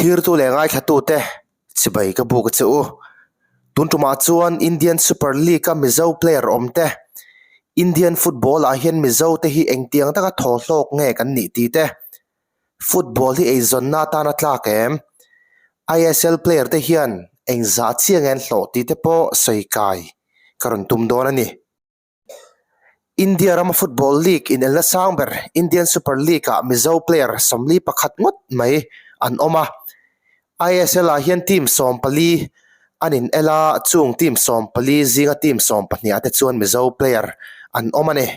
Thlirtu leh ngaithlatute chibai ka buk a che u. Tun tumah chuan Indian Super League-a Mizo player awm te, Indian football-ah hian Mizo te hi engtiang taka thaw hlawk nge kan nih tih te, Football hi eizawnna atana tlak em? ISL player te hian engzah chiah nge an hlawh tih te pawh sawi kai ka rawn tum dawn a ni. India rama football league inelna sang ber Indian Super League ah Mizo player 41 ngawt mai an awm a. ISL ah hian team 14 an inel a, chung team 14 zinga team 12 ah te chuan Mizo player an awm a ni.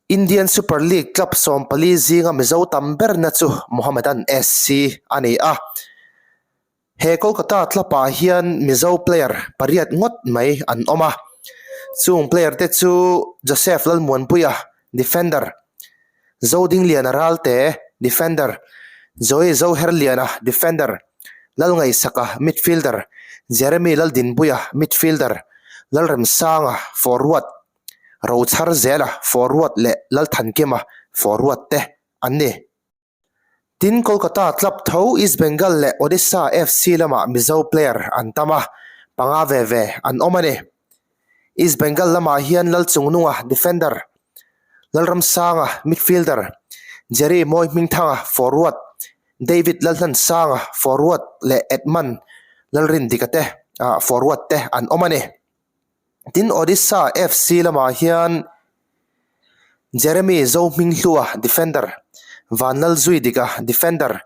Indian Super League club 14 zinga Mizo tam berna chu Mohammedan SC a ni a. He Kolkata club-ah hian Mizo player pariat ngawt mai an awm a. Chung player te chu Joseph Lalmuanpuia, defender, Zodingliana Ralte, defender, Joey Zoherliana, defender, Lalngaihsaka, midfielder, Jeremy Laldinpuia, midfielder, Lalremsanga, forward, Rochharzela, forward leh Lalthankima, forward te an ni. Tin, Kolkata club tho East Bengal leh Odisha FC lamah Mizo player an tam a, panga ve ve an awm a ni. East Bengal lamah hian Lalchungnunga, defender, Lalramsanga, midfielder, Jerry Mawihmingthanga, forward, David Lalhlansanga, forward, leh Edmund Lalrindika te, forward, te an awm a ni. Tin, Odisha FC lamah hian Jeremy Zohminghlua, defender, Vanlalzuidika, defender,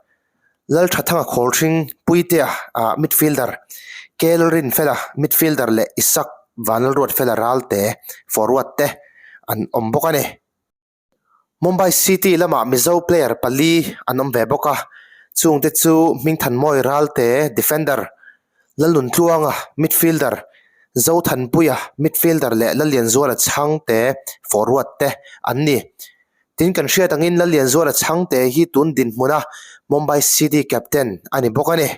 Lalthathanga Khawlhring, Puitea, midfielder, Kel Rinfela, midfielder leh Isak Vanlalruatfela Ralte, forward te an awm bawk a ni. Mumbai City lamah Mizo player pali an awm ve bawk a, chungte chu Hmingthanmawi Ralte, defender, Lalnuntluanga, midfielder, Zothanpuia, midfielder leh Lallianzuala Chhangte, forward te an ni. Tin, kan hriat angin Lallianzuala Chhangte hi tun dinhmuna Mumbai City captain a ni bawk a ni.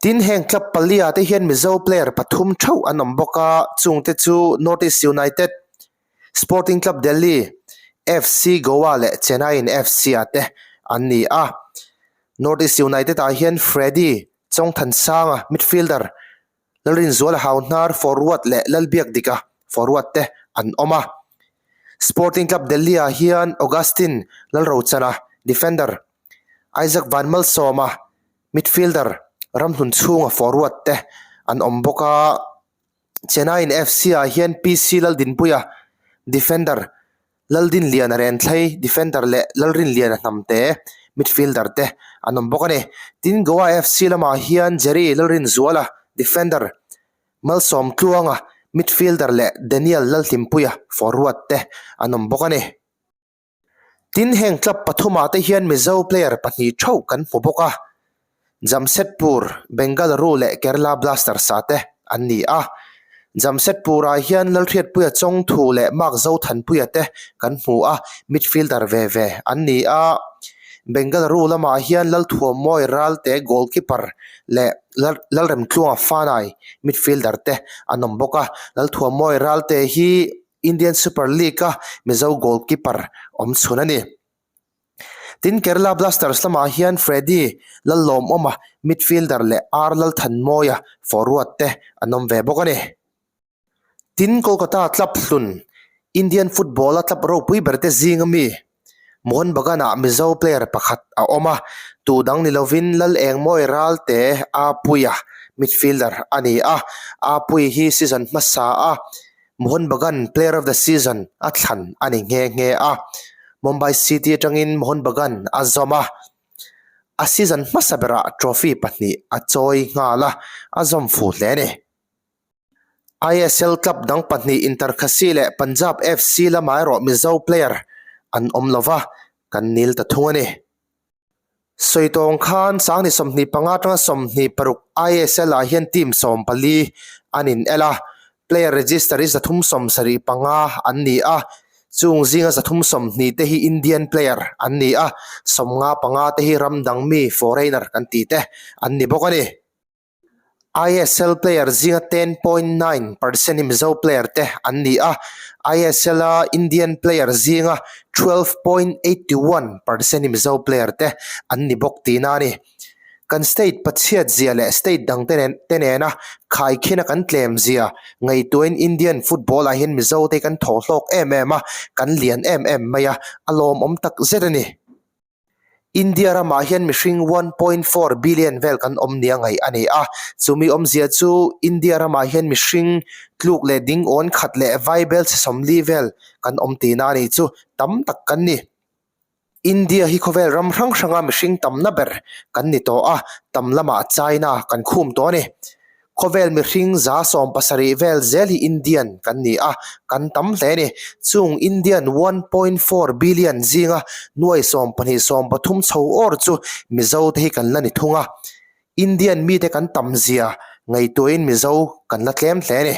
Tin, heng club palia te hian Mizo player pathum theuh an awm bawk a, chungte chu North East United, Sporting Club Delhi, FC Goa leh Chennaiyin FC ah te an ni a. North East United ah hian Freddy Chawngthansanga, midfielder, Lalrinzuala Hauhnar, forward leh Lalbiakdika, forward te an awm a. Sporting Club Delhi ah hian Augustine Lalrochana, defender, Isaac Vanmalsawma, midfielder, ramhlun chhunga forward te an awm bawk a. Chennaiyin FC ah hian PC Laldinpuia, defender, Laldinliana Renthlei, defender leh Lalrinliana Hnamte, midfielder te an awm bawk a ni. Tin, Goa FC lamah hian Jerry Lalrinzuala, defender, Malsawmtluanga, midfielder leh Daniel Lalhlimpuia, forward te an awm bawk a ni. Tin, heng club pathumah te hian Mizo player pahnih theuh kan hmu bawk a, Jamshedpur, Bengaluru leh Kerala Blasters ah te an ni a. Jamshedpur-ah hian Lalhriatpuia Chawngthu leh Mark Zothanpuia te kan hmu a, midfielder ve ve an ni a. Bengaluru lamah hian Lalthuammawi Ralte goalkeeper leh Lalremtluanga Fanai midfielder te an awm bawk a. Lalthuammawi Ralte hi Indian Super League-a Mizo goalkeeper awm chhun a ni. Tin, Kerala Blasters lamah hian Freddy Lallawmawma, midfielder leh R Lalthanmawia, forward te an awm ve bawk a ni. Tin, Kolkata club hlun, Indian football-a club ropui berte zinga mi Mohun Bagan-ah Mizo player pakhat a awm a, tu dang ni lovin Lalengmawi Ralte Apuia midfielder a ni a, Apui hi season hmasa a Mohun Bagan player of the season a thlan a ni nghe nghe a, Mumbai City atangin Mohun Bagan a zawm a, a season hmasa berah trophy pahnih a chawi nghal a, a zawm fu hle a ni. ISL club dang pahnih Inter Khasi leh Punjab FC lamah erawh Mizo player an awm lova, kan nil ta thung a ni. Sawi tawng khan Sangni 25 atanga 26 ISL ah hian team 14 an in el a, player register hi 375 an ni a, chung zinga 320 te hi Indian player an ni a, 55 te hi ram dang mi foreigner kan tih te an ni bawk a ni. ISL player zinga 10.9 percent hi Mizo player te an ni a. ISL-a Indian player zinga 12.81 percent hi Mizo player te an ni bawk tihna a ni. Kan state pachhiat zia leh state dang te nen te nena khaikhina kan tlem zia ngaihtuahin Indian football ah hian Mizo te kan thaw hlawk em em a, kan lian em em mai a, a lawmawm tak zet a ni. India ramah hian mihring 1.4 billion vel kan awm nia ngaih a ni a, chumi awmzia chu India ramah hian mihring tluk leh ding awn khat leh vaibel chhe 40 vel kan awm tihna a nih chu tam tak kan ni. India hi khawvel ram hrang hranga mihring tamna ber kan ni tawh a, tam lamah China kan khum tawh a ni. Khawvel mihring 70% vel zel hi Indian kan ni a, kan tam hle a ni. Chung Indian 1.4 billion zinga nuai 12 13 chho awr chu Mizo te hi kan la ni thung a. Indian mite kan tam zia ngaihtuahin Mizo kan la tlem hle a ni.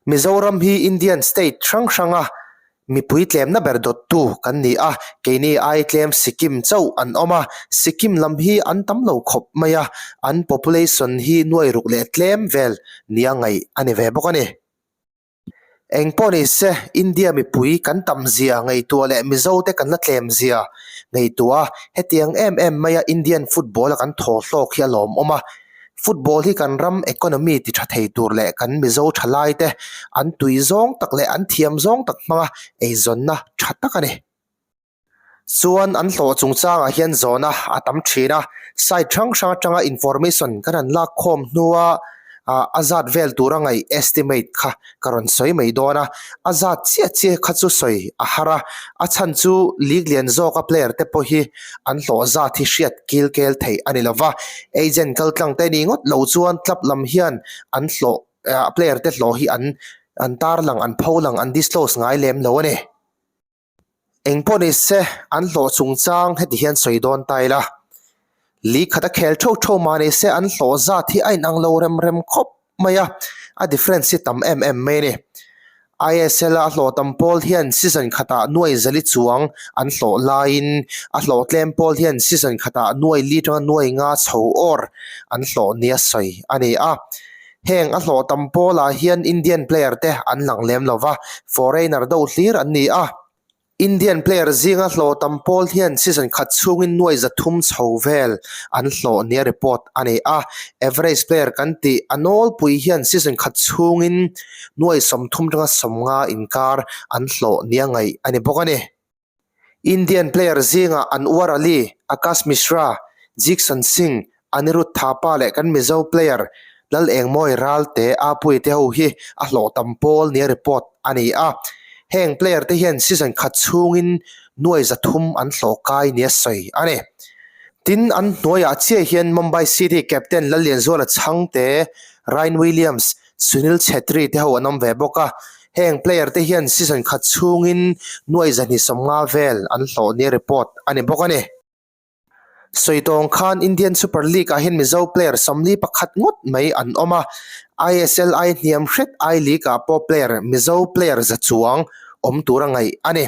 Mizoram hi Indian state hrang hranga mipui tlemna ber dawttu kan ni a, keini ai tlem Sikkim chauh an awm a, Sikkim lam hi an tam lo khawp mai a, an population hi nuai ruk leh tlem vel nia ngaih a ni ve bawk a ni. Eng pawh ni se, India mipui kan tam zia ngaihtuah leh Mizote kan la tlem zia ngaihtuah a, hetiang em em maia Indian football a kan thaw hlawk hi a lawmawm a, Football hi kan ram economy ti tha thei tur leh kan Mizo thalaite an tui zawng tak leh an thiam zawng tak hmanga eizawnna tha tak a ni. Chuan an hlawh chungchangah hian zawhna a tam thin a, site hrang hrang atanga information kan han lak khawm hnua a zat vel tura ngaih estimate kha ka rawn sawi mai dawn a, a zat chiah chiah kha chu sawi a har a, a chhan chu league lian zawka player te pawh hi an hlawh zat hi hriat kil kel theih a ni lo va, agent kal tlang te ni ngawt lo chuan club lam hian an hlawh ah player te hlawh hi an an tarlang an pho lang an disclose ngai lem lo a ni. Eng pawh ni se an hlawh chungchang heti hian sawi dawn ta ila, league khat a khel theuh theuh mah ni se an hlawh zat hi a inang lo rem rem khawp mai a, a difference hi tam em em mai a ni. ISL a hlawh tam pawl hian season khatah nuai zali chuang an hlawh laiin a hlawh tlem pawl hian season khatah nuai li atanga nuai nga chho awr an hlawh nia sawi a ni a. Heng a hlawh tam pawlah hian Indian player te an lang lem lo va, foreigner deuh hlir an ni a. Indian player zinga hlawh tam pawl hian season khat chhungin nuai 300 chho vel an hlawh nia report a ni a. Average player kan tih a nawlpui hian season khat chhungin nuai 30 atanga 50 inkar an hlawh nia ngaih a ni bawk a ni. Indian player zingah Anwar Ali, Akash Mishra, Jeakson Singh, Anirudh Thapa leh kan Mizo player Lalengmawi Ralte Apuii te ho hi a hlawh tam pawl nia report a ni a. Heng player te hian season khat chhungin nuai 300 an hlawh kai nia sawi a ni. Tin, an hnuaiah chiah hian Mumbai City captain Lallianzuala Chhangte, Ryan Williams, Sunil Chhetri te ho an awm ve bawk a. Heng player te hian season khat chhungin nuai 250 vel an hlawh nia report a ni bawk a ni. Sawi tawng khan Indian Super League ah hian Mizo player 41 ngawt mai an awm a, ISL ai hniam hret I League ah pawh player Mizo player za chuang awm tur a ngaih a ni.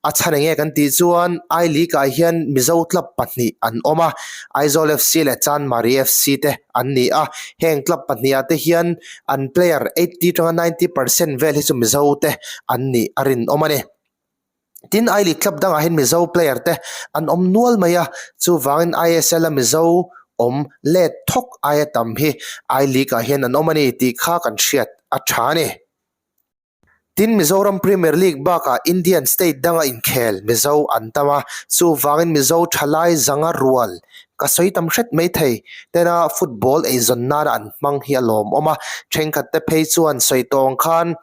A chhan enge kan tih chuan I League ah hian Mizo club pahnih an awm a, Aizawl FC leh Chanmari FC te an ni a, heng club pahnih ah te hian an player 80 atanga 90 percent vel hi chu Mizo te an nih a rinawm a ni. Tin, I League club dangah hian Mizo player te an awm nual mai a, chuvangin ISL a Mizo awm let thawk aia tam hi I League ah hian an awm a ni tih kha kan hriat a tha a ni. Tin, Mizoram Premier League bakah Indian state danga inkhel Mizo an tam a, chuvangin Mizo thalai zanga rual ka sawi tam hret mai thei tena football eizawn nana an hmang hi a lawmawm a, thenkhat te phei chuan sawi tawng khan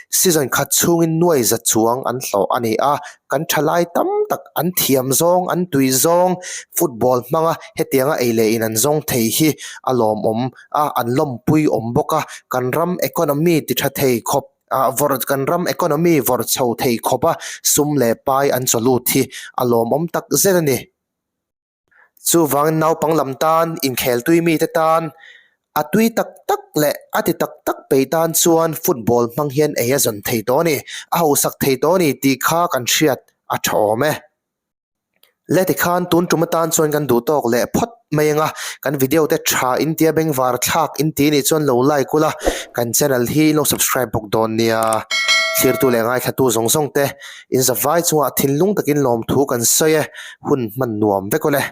season khat chhungin nuai za chuang an hlawh a ni a, kan thalai tam tak an thiam zawng an tui zawng football hmanga hetianga ei leh in an zawng thei hi a lawmawm a, an lawmpui awm bawk a, kan ram economy ti tha thei khawp ah vawrh kan ram economy vawrh chho thei khawp a sum leh pai an chaw lut hi a lawmawm tak zet a ni. Chuvangin naupang lam tan, inkhel tui mite tan, a tui tak tak leh a ti tak tak peih tan chuan football hmang hian ei a zawn thei tawh a ni, a hausak thei tawh a ni tih kha kan hriat a tha awm e. Le tikhan tun tum atan chuan kan duh tawk leh phawt mai ang a, kan video te tha in tia bengvar thlak in ti nih chuan lo like ula, kan channel hi in lo subscribe bawk dawn nia. Thlirtu leh ngaithlatu zawng zawng te in zavai chungah thinlung takin lawmthu kan sawi e, hun hman nuam vek awle.